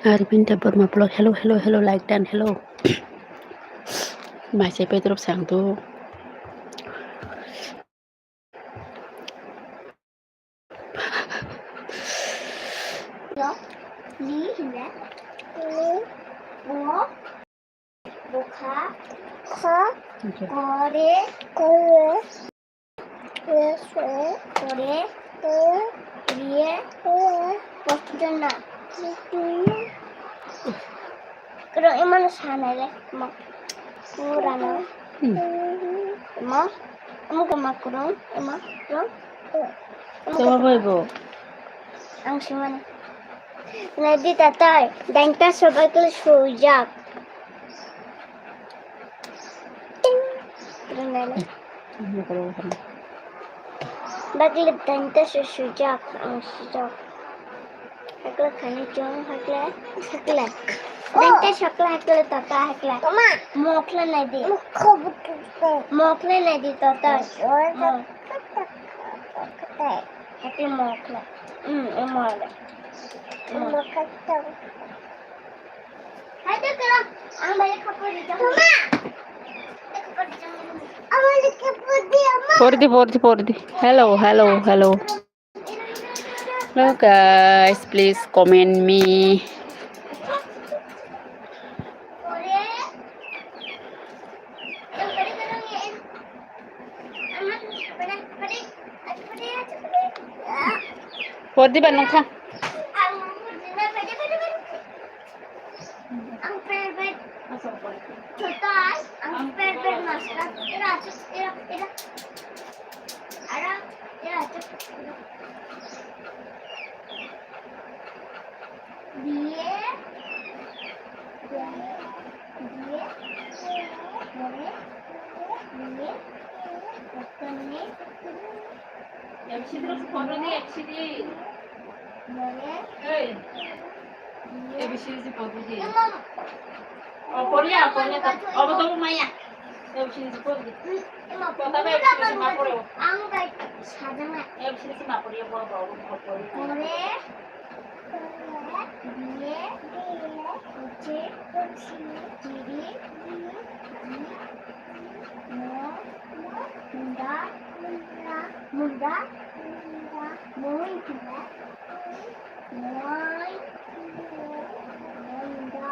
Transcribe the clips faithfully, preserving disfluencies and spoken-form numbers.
Arvind Debbarma vlog, hello, hello, hello, like dan, hello. Mai se Pedro sang tu. Ni hile. Ni. Bo. Bokha. Kha. Kore. Kore. Kore. Kore. Kore. Riye. Kore. Postuna. Postuna. Kero emano sanai le. Ma. Kurana. Hmm. Ma. Amo kama kurung. Ma. Kurung. Amo kama. Ang simana. Nadi tatai. Dangta sobai kele sujak. Ting. Rinai le. Bagli danta se sujak, ang sujak. Hakla khani chong, hakla, hakla. Danta sakla, hakla tata, hakla. Mokla nai di. Mokla nai di tata. Hakla mokla. Hmm, emole. Mokla. Pordi, pordi, pordi. Hello, hello, hello. Hello guys, please comment me. Pordi ba nung thang. Ang favorite total, ang favorite master. Ira, ira, ira. Ara, ira, ira. Diye, diye, diye, diye, diye, diye. A B C D, photo di, A B C D. Hey. A B C D photo di. Oh, Korea, Korea ta. Oh, betul, Maya. A B C D photo di. Kota A B C D ma pore. Ang bai sajama. A B C D ma pore, bo, bo, bo, pore. Pore. Diye, diye, uche, uche, diri, diri, mo, mo, munda, munda, munda, munda, moi, moi, moi, munda, munda,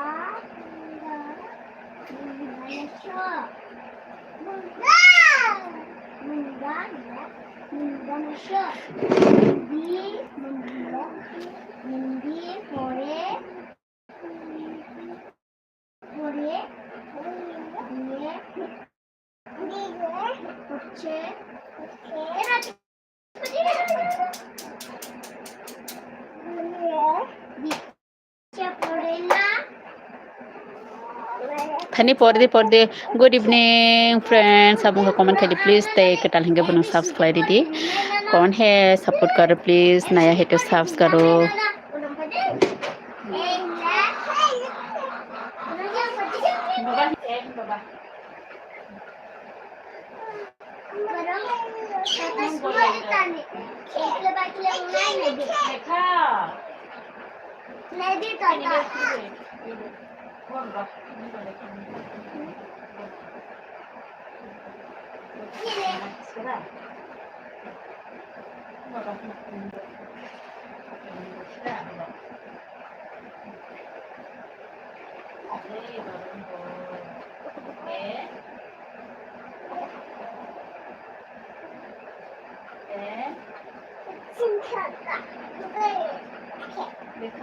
munda, munda, munda, munda, munda, munda, pore, pore, diye, diye, uche, uche. Thani pordi pordi. Good evening friends. Abo wngkha comment khaidi please. Tei kwtal hwnkhe bono subscribe ridi. Comment hai support karo please. Naya hai to subscribe karo.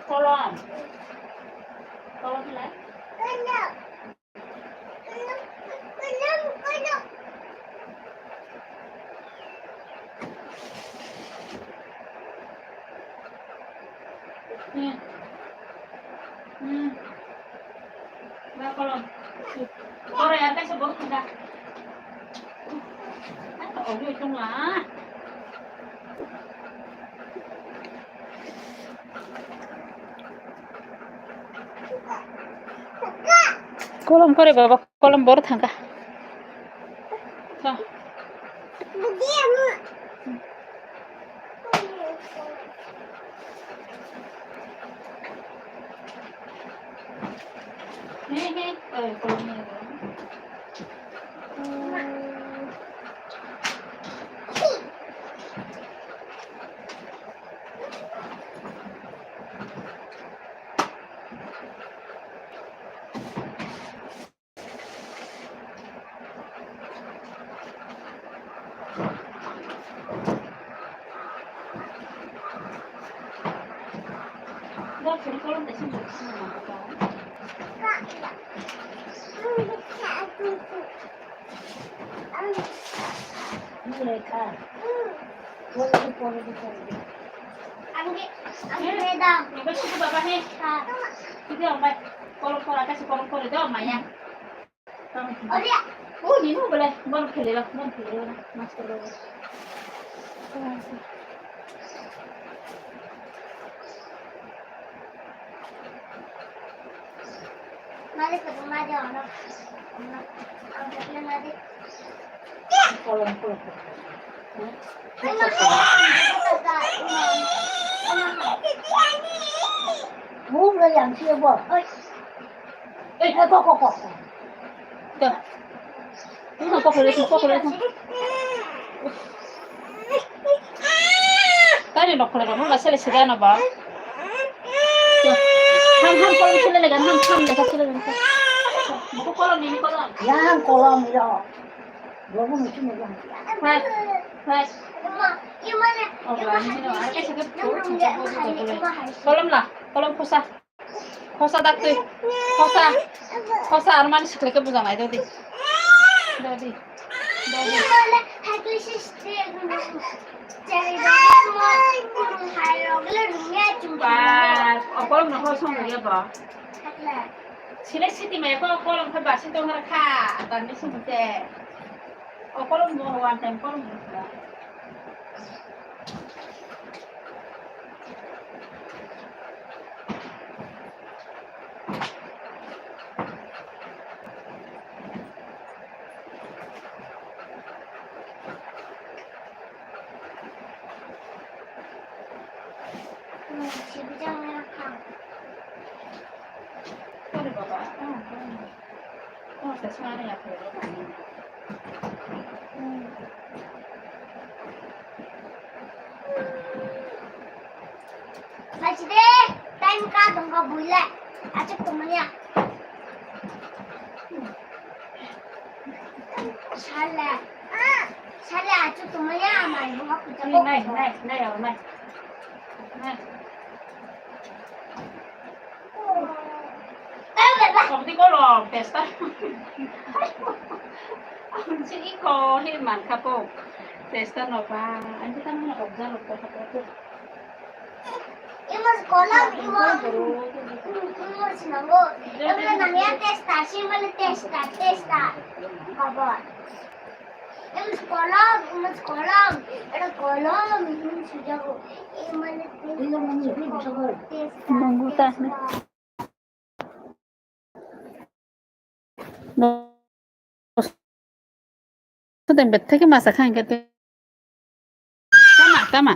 Kolom. Kolom lai. Hmm. Hmm. Ba kolom. Ore, ya kaisa borok thangkha. Ogi tongla. Kolom kore baba, kolom bor thangka. Sa. He, he, eh, kolom ni. Ang, ang, ang, ang, Iba susu baba he. Itu yang baik. Kolom kora kasih kolom kora itu maya. Oh, ni nu boleh. Boleh kele lah, boleh kele lah. Master boleh. Mari ke rumah dia, orang. Orang, orang mari. Kolom, kolom, kolom. Mung la yang siya bo. Eh, ko, ko, ko. Dah. Ini kok boleh, kok boleh. Tadi nok boleh, kamu nggak selesai kan apa? Ham, ham, kolom sila legan, ham, ham, legan sila legan. Buku kolom ini kolom. Yang kolom ya. Buku mesti megang. Hai, hai. Oh, ini ada sakit perut, mencabut, mencabut. Kolom lah, kolom kosa. Kosa dak twi. Kosa. Kosa ar mani sikle ke bujang ai dodi. Dodi. Dodi. Ba, okolom no ho song ya ba. Sile siti mai ko okolom khe ba sito har kha, dan ni sung te. Okolom no one time kolom no. Phaiside, time ka dongkha buile. Achuk tongmani ya. Sale. Sale achuk tongmani ya, amai bunga kucha ko. Nai, nai, nai, nai. Nai. Abdi kolom, testa. Ang si iko, hi man kapo. Testa no ba. Ang kita mana observe ko kapo. Imas kolom, imas, imas nango. Imas nangya testa, si mana testa, testa. Kapo. Imas kolom, imas kolom. Era kolom, imas sujago. Imas testa, testa. Nunggu tah, nih. Sedang betul ke masa kan kata. Tama, tama.